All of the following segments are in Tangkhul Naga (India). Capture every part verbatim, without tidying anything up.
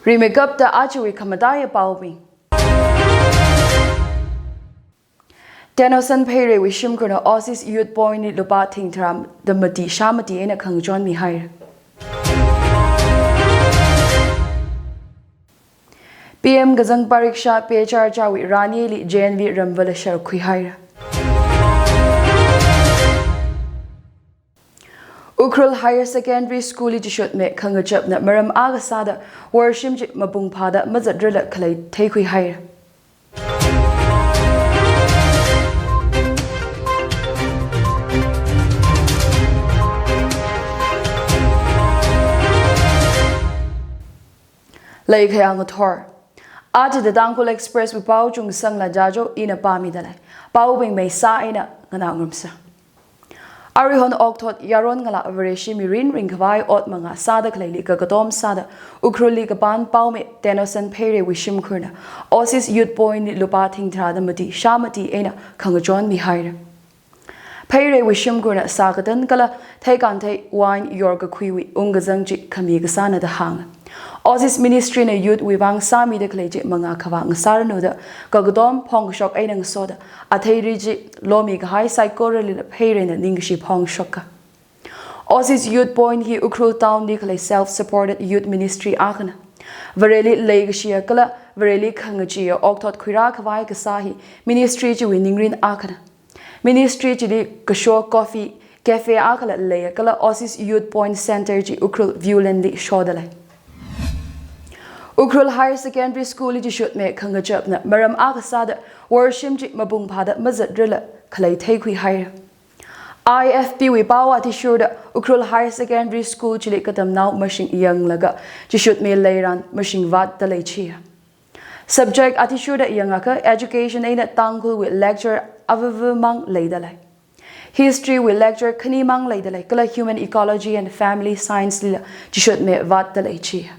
Rimeikapta ajawui khamataiya paobing. Tenosen Pheireiwui shimkhurna Oasis Youth Point li lupā thing tharā da mati shā mati eina khangachon mihaira. P M kazang pariksha pe charchawui ranili J N V ramvala sharkhui haira. Ukhrul Higher Secondary School li chishutme khangachapna maram akha sāda worshim chi mapung phāda mazatrala khalei theikhui haira. Leikhayang ngathor. Aja The Tangkhul Express wui pao chungsangla jajo ina pāmida lei. Paobing meisā eina nganā ngarumsa. Aruihon okthot yaron ngalā Vareshi mirin ringkhavai ot manga sāda khaleili kakatom sāda Ukhrulli kapān paome Tenosen Pheireiwui shimkhurna Oasis Youth Point li lupā thing tharā da mati shā mati eina khangachon mihaira. Pheireiwui shimkhurna sā katan kala theikanthei wine yorkakhuiwui ungkazang chi khami kasāna da hānga. Oasis Ministry na youth wui vang sāmida khalei chi manga khavā ngasāranu da kakatom phongkashok eina ngasoda atheiri chi lomi kahai saikoralila Pheireina ningkashi phongshoka. Oasis Youth Point hi Ukhrul Town li khalei self-supported youth ministry akhana. Vareli leikashiya kala Vareli khangacheeya okthot khuirā khavai kasā hi ministry chiwui ningrin akhana. Ministry chili kasho coffee cafe akhala leiya kala Oasis Youth Point Center chi Ukhrul Viewland li shoda lei. Ukhrul Higher Secondary School li chishutme khangachapna maram akha sāda worshim chi mapung phāda mazatrala khalei theikhui haira. I F P wui pao athishurda Ukhrul Higher Secondary School chili katamnao mashing yanglaga chishutme leiran mashing vātda leichiya. Subject athishurda yangakha education eina Tangkhulwui lecture avava mang leida lei. History wui lecture khani mang leida lei kala human ecology and family science lila chishutme vātda leichiya.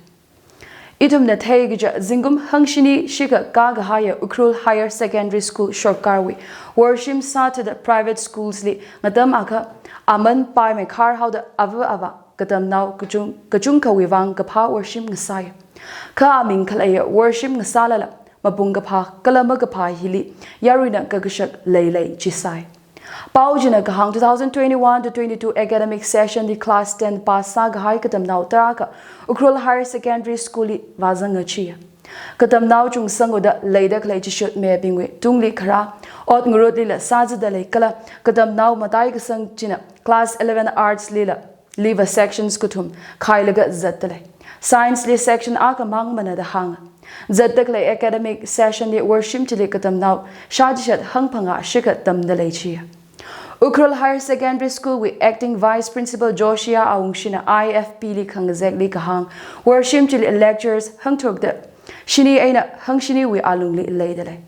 Ithumna theikaja zingkum hangshini shikha kakahaiya Ukhrul Higher Secondary School shortkarwui worshim sāthuda private schools li ngatam akha aman paimeikhar haoda ava ava katamnao kachung, kachungkhawui vang kaphā worshim ngasai. Kha aming khaleiya worshim ngasālala mapung kaphā kala makaphā hili yaruina kakashak leilei chisai. Pao china kahāng two thousand twenty-one to twenty-two academic session li class ten pass sākahai katamnao tarākha Ukhrul Higher Secondary School li vāzanga chiya. Katamnao chungsangwuda leida khalei chishutmebingwui tungli kharā ot ngarutlila sāzada lei kala katamnao matai kasang china class eleven arts lila liva sections kathum khailaga zatda lei. Science li section akha mang mana da hānga. Zatda khalei academic session li worshim chili katamnao shāchishat hangphangā shikha tamda leichiya. Ukhrul Higher Secondary School wui Acting Vice Principal Joshia Awungshina I F P li khangazekli kahāng worshim chili lectures hangtharukda shini eina hangshiniwui alungli leida lei.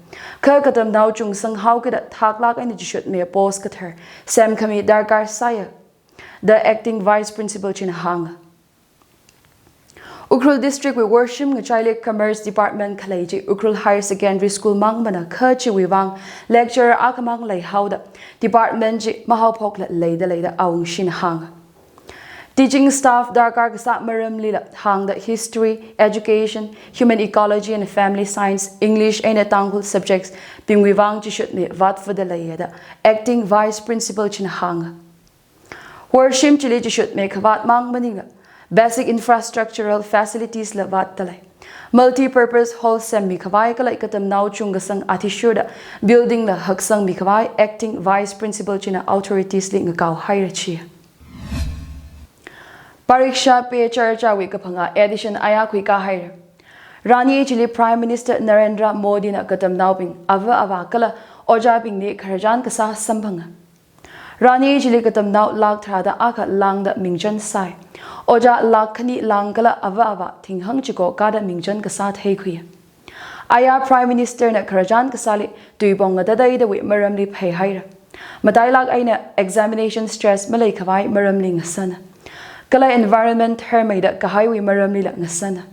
Kha katamnao chungsang haokida thaklāk eina chishutme post kathar semkhami darkar sāya da Acting Vice Principal china hānga. Ukhrul District wui worshim ngachaili Commerce Department khalei chi Ukhrul Higher Secondary School mang mana kha chiwui vang lecturer akhamang leihaoda department chi mahaophokla leida lei da Awungshina hānga. Teaching staff darkar kasā maramlila hāngda history, education, human ecology and family science, English eina Tangkhul subjects bingwui vang chishutme vātvada leiya da Acting Vice Principal china hānga. Worshim chili chishutme khavāt mang maningla basic infrastructural facilities la vātda lei. Multi-purpose hall semmi khavai kala katamnao chungkasang athishurda building la haksangmi khavai Acting Vice Principal china authorities li ngakao haira chiya. Pariksha Pe Charchawui kaphangā edition aya khuikā haira. Rani chili Prime Minister Narendra Modi na katamnaobing ava avā kala ojābingli khararchan kasā samphanga. Rani chili katamnao lakh tharāda akha lāngda mingchan sai. Ojā lakh khani lāng kala ava avā thinghang chiko kāda mingchan kasā theikhuiya. Aya Prime Minister na khararchan kasāli tuipong ngatataidawui maramli pheihaira. Matailāk eina examination stress malei khavai maramli ngasāna. Kala environment tharmeida kahaiwui maramlila ngasāna.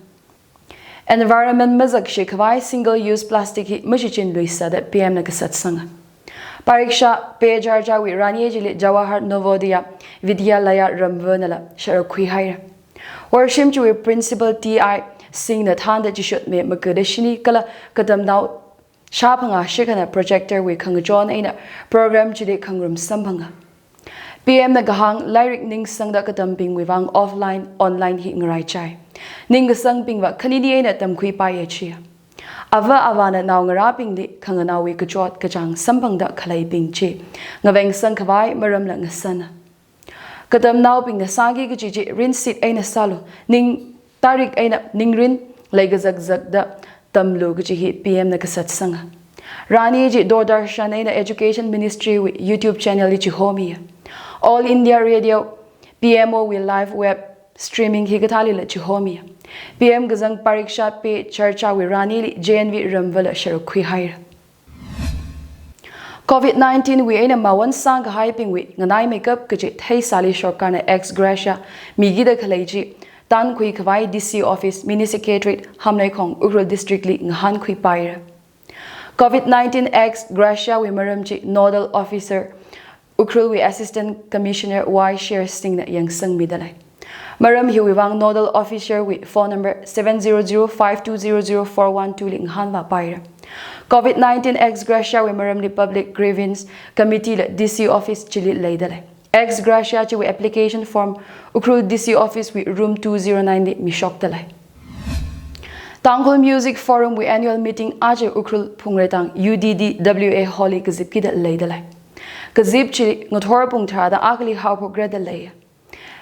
Environment mazakshi khavai single use plastic hi mashichinluisa da P M na kasatsanga. Pariksha Pe Charchawui Rani chili Jawahar Navodaya Vidyalaya ramvānala sharkhui haira. Worshim chiwui Principal T I Singh na thānda chishotmi magada shini kala katamnao shāphangā shikhana projector wui khangachon eina program chili khangarum samphanga. P M na kahāng lairik ningsangda katambingwui vang offline, online hi ngaraichai. Ningkasangbingva khanini eina tamkhuipaiya chiya. Ava avāna naongarābingli khanganaowui kachot kachāng samphangda khaleibing chi ngavengsang khavai maramla ngasana. Katamnaobingna sāki kaji chi rinsit eina sālu, ning tarik eina ningrin leikazakzakda tamlu kaji hi P M na kasatsanga. Rani chi Doordarshan eina Education Ministry wui YouTube channel li chihomiya. All India Radio, P M O wui live web streaming hikathālila chihomiya. P M kazang Pariksha Pe Charcha wui ranili J N V ramvala sharuk khuihaira. Covid nineteen wui eina mawon sākahaibingwui nganaimeikap kaji theisāli sorkarna ex gratia mikida khalei chi tankhui khavai D C office, Mini Secretariat, Hamleikhong, Ukhrul District li ngahānkhuipaira. Covid nineteen ex gratia wui maram chi Nodal Officer Ukhrul wui Assistant Commissioner Y Sher Singh na yangsangmidalei. Maram hiwui vang Nodal Officer wui phone number seven zero zero five two zero zero four one two li ngahānvāpaira. Covid nineteen ex gratia wui maramli Public Grievance Committee la D C office chili leidalei. Ex gratia chiwui application form Ukhrul D C office wui room two zero nine li mishokdalei. Tangkhul Music Forum wui annual meeting aja Ukhrul Phungreitang U D D W A Hall li kazipkida leidalei. Kazip chi ngathor pung tharāda akhali haophokradalei.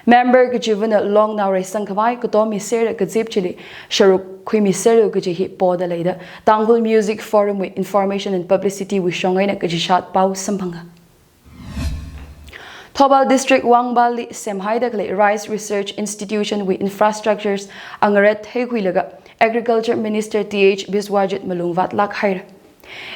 Member kachivana long naoreisang khavai katommiserda kazip chili sharuk khuimiserlu kaji hi podaleida Tangkhul Music Forum wui Information and Publicity wui shong eina kachishat pao samphanga. Thoubal District Wangballi semhaida khalei Rice Research Institution wui infrastructures angaret theikhuilaga Agriculture Minister T H Biswajit malung vātlāk haira.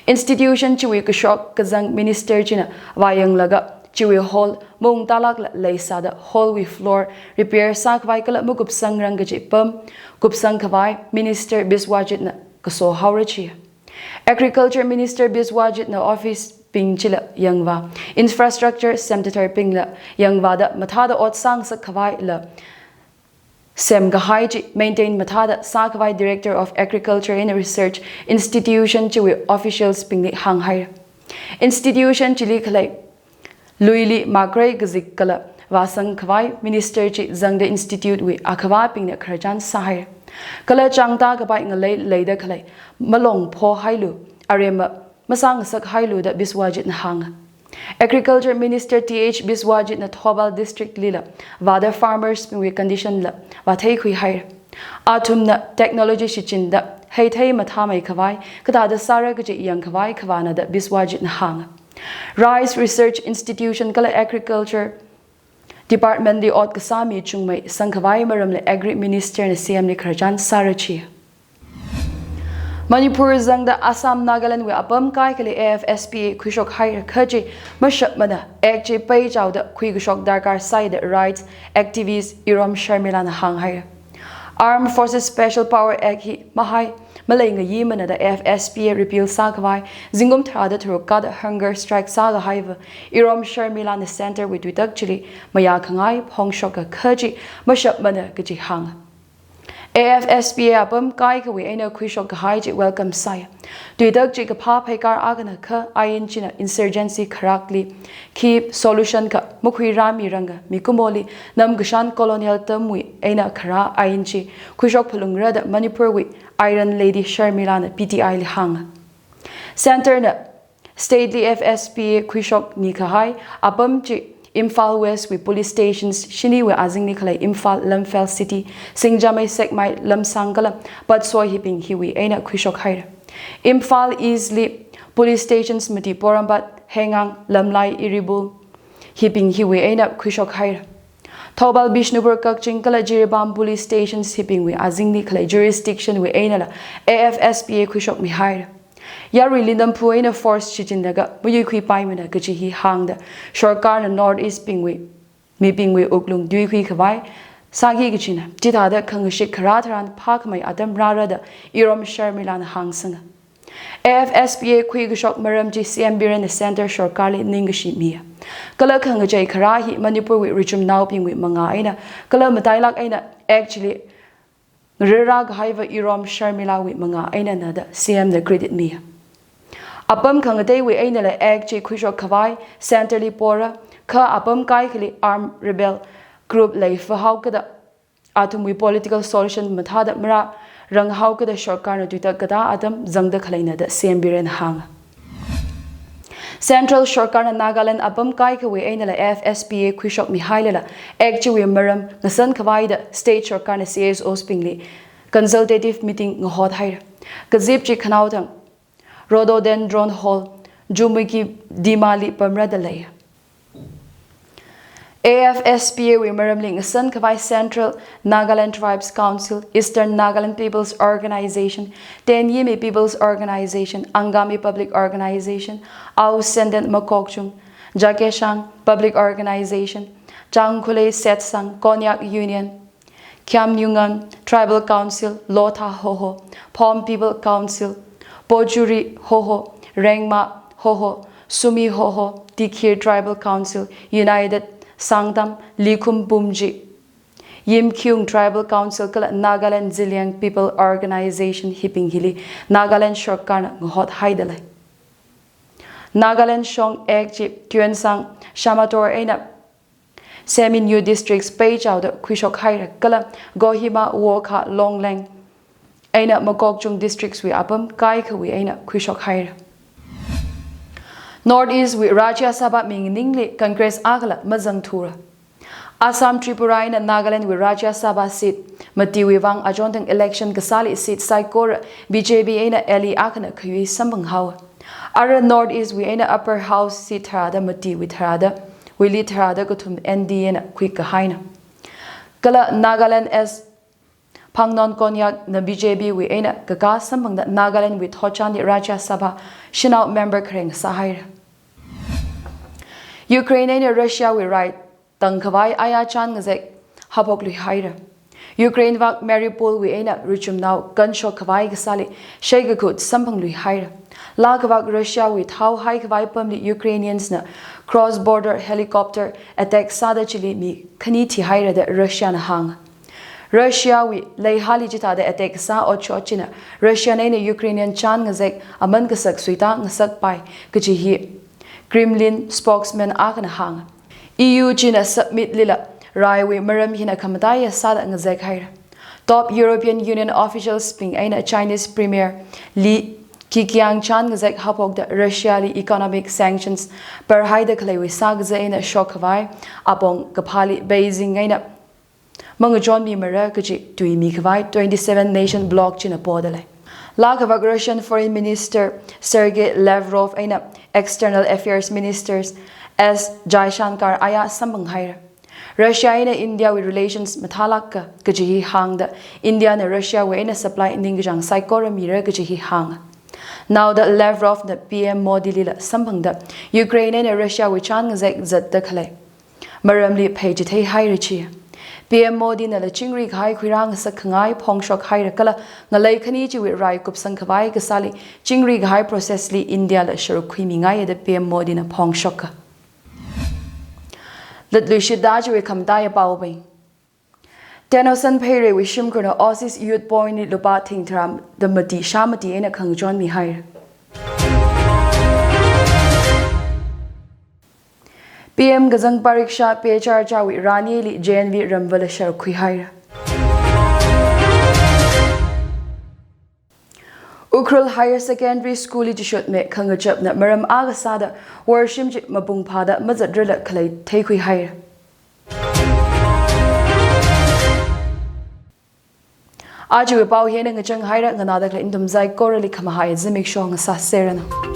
Institution chiwui kashok kazang Minister china vāyanglaga chiwui hall maung tālākla leisāda hall wui floor repair sākhavai kala makupsangrang kaji pam kupsang khavai Minister Biswajit na kaso haora chiya. Agriculture Minister Biswajit na office bing chila yangvā, infrastructure semtatharbingla yangvāda mathāda ot sāngasak khavaila semkahai chi maintain mathāda sākhavai Director of Agriculture and Research Institution chiwui officials bingli hānghaira. Institution chili khalei luili makrei kazik kala vāsang khavai Minister chi zangda institute wui akhavābingna khararchan sāhaira. Kala changda kapai ngalei leida khalei malongphohailu, aremma masāngasakhailu da Biswajit na hānga. Agriculture Minister T H Biswajit na Thoubal District lila vāda farmers bingwui condition la vātheikhuihaira. Athumna technology shichinda heithei mathāmei khavai kathāda sāra kaji yangkhavai khavāna da Biswajit na hānga. Rice Research Institution kala Agriculture Department li ot kasā mi chungmei sangkhavai maramla Agri Minister na C M li khararchan sāra chiya. Manipur zangda Assam, Nagaland wui apam kaikhali A F S P A khuishok haira kha chi mashapmana, Act chi peichaoda khuikashok darkar sai da rights activist Irom Sharmila na hānghaira. Armed Forces Special Power Act hi mahai maleingayi mana da A F S P A repeal sākhavai, zingkum tharāda tharuk kada hunger strike sākahaiva Irom Sharmila na centre wui tuitak chili mayākhangai phongshoka kha chi mashapmana kaji hānga. A F S P A apam kaikhawui eina khuishok kahai chi welcome sāya. Tuitak chi kaphā pheikar akhana kha ain china insurgency kharakli khi solution kha makhuirāmiranga, mikumoli namkashan colonial term wui eina kharā ain chi khuishok phalungra da Manipur wui Iron Lady Sharmila na P T I li hānga. Centre na state li A F S P A khuishok mikahai apam chi Imphal West wui police stations shiniwui azingli khalei Imphal, Lamphel City, Singjamei, Sekmai, Lamsang kala Patsoi hibing hiwui eina khuishok haira. Imphal East li police stations mati Porompat, Hengang, Lamlai, Iribul hibing hiwui eina khuishok haira. Thoubal, Bishnupur, Kakching kala Jiribam police stations hibingwui azingli khalei jurisdiction wui einala A F S P A khuishok mihaira. Yaruili namphu eina force shichinlaga mayuikhuipaimana kaji hi hāngda sorkarna North East bingwui mibingwui wuklung tuikhui khavai sāki kachina. Chithāda khangashit kharā tharan phākhamei atam rāra da Irom Sharmila na hāngsanga. A F S P A khuikashok maram chi C M Biren na centre sorkarli ningkashi miya. Kala khangachei kharā hi Manipur wui richumnaobingwui mangā eina kala matailak eina Act chili ngareira kahaiva Irom Sharmilawui mangā eina nada C M na credit mi. Apam khangateiwui einala act chi khuishok khavai Centre li pora, kha apam kaikhali armed rebel group leifahao kada athumwui political solution mathāda marārang haokada sarkarna tuitak katā atam zangda khaleina da C M Biren hānga. Central sarkarna Nagaland apam kaikhawui einala F S P A khuishokmihailala, act chiwui maram ngasan khavai da state sarkarna C S Os bingli consultative meeting ngahot haira. Kazip chi khanaothang Rhododendron Hall, Jumuiki Dima li pamra da lei. A F S P A wui maramli ngasan khavai Central Nagaland Tribes Council, Eastern Nagaland People's Organization, Tenyimi People's Organization, Angami Public Organization, Ao Senden Makokchung, Jakeshang Public Organization, Changkhule Setsang, Konyak Union, Khiamniungan Tribal Council, Lotha Hoho, Phom People Council, Pochuri Hoho, Rengma Hoho, Sumi Hoho, Tikhir Tribal Council, United Sangtam, Likhum Pumji, Yimkhiung Tribal Council kala Nagaland Zeliang People Organization hibing hili Nagaland sarkarna ngahot haida lei. Nagaland Shong Act chi Tuensang, Shamator eina Seminyu districts peichaoda khuishok haira kala Kohima, Wokha, Longleng eina Mokokchung districts wui apam kaikhawui eina khuishok haira. North East wui Rajya Sabha mi nganingli Congress akhala mazangthura. Assam, Tripura eina Nagaland wui Rajya Sabha seat matiwui vang achonthang election kasāli seat saikora B J P eina ally akhana khayui samphang haowa. Ara North East wui eina Upper House seat tharāda matiwui tharāda, wuili tharāda kathum N D A na khuikahaina. Kala Nagaland S Phangnon Konyak na B J P wui eina kakā samphangda Nagaland wui thotchanli Rajya Sabha shanao member khareng sāhaira. Ukraine eina Russia wui rai tangkhavai aya chān ngazek haophok luihaira. Ukraine vak Mariupol wui eina ruichumnao kanshok khavai kasāli sheikakut samphang luihaira. Laa kavak Russia wui thao haikhavai pamli Ukrainians na cross border helicopter attack sāda chili mi khani thihaira da Russia na hānga. Russia wui leihali chithāda attack sā otshot china Russia eina Ukrainian chān ngazek aman kasak suita ngasakpai kaji hi Kremlin spokesman akhana hānga. E U china submit lila raiwui maram hina khamataiya sāda ngazek haira. Top European Union officials bing eina Chinese Premier Li Keqiang chān ngazek haophokda Russia li economic sanctions parhaida khaleiwui sākazā eina shok khavai apong kaphāli Beijing eina mangachonmimara kaji tuimi khavai twenty-seven nation bloc china poda lei. Laa kavak Russian Foreign Minister Sergei Lavrov eina External Affairs Ministers S Jaishankar aya samphang haira. Russia eina India wui relations mathālāka kaji hi hāngda India na Russia wui eina supply ningkachāng saikora mira kaji hi hānga. Naoda Lavrov na P M Modi lila samphangda Ukraine eina Russia wui chān ngazek zatda khalei maramli pheichithei haira chi. P M Modi nala chingri kahai khuirā ngasak khangai phongshok haira kala ngalei khani chiwui rai kupsang khavai kasāli chingri kahai process li India la sharuk khuimingaiya da P M Modi na phongshoka. Latluishitda chiwui khamataiya paobing. Tenosan Pheireiwui shimkhurna Oasis Youth Point li lupā thingtharam da mati shā mati eina khangachonmi haira. P M Kazang Pariksha Pe Charcha wui ranili J N V ramvala sharuk khuihaira. Ukhrul Higher Secondary School li chishutme khangachapna maram akha sāda worshim chi mapung phāda mazatrala khalei theikhuihaira. Ajawui pao hina ngachang haira, nganāda khalei nathum saikorali khamahai zimiksho ngasāseranu.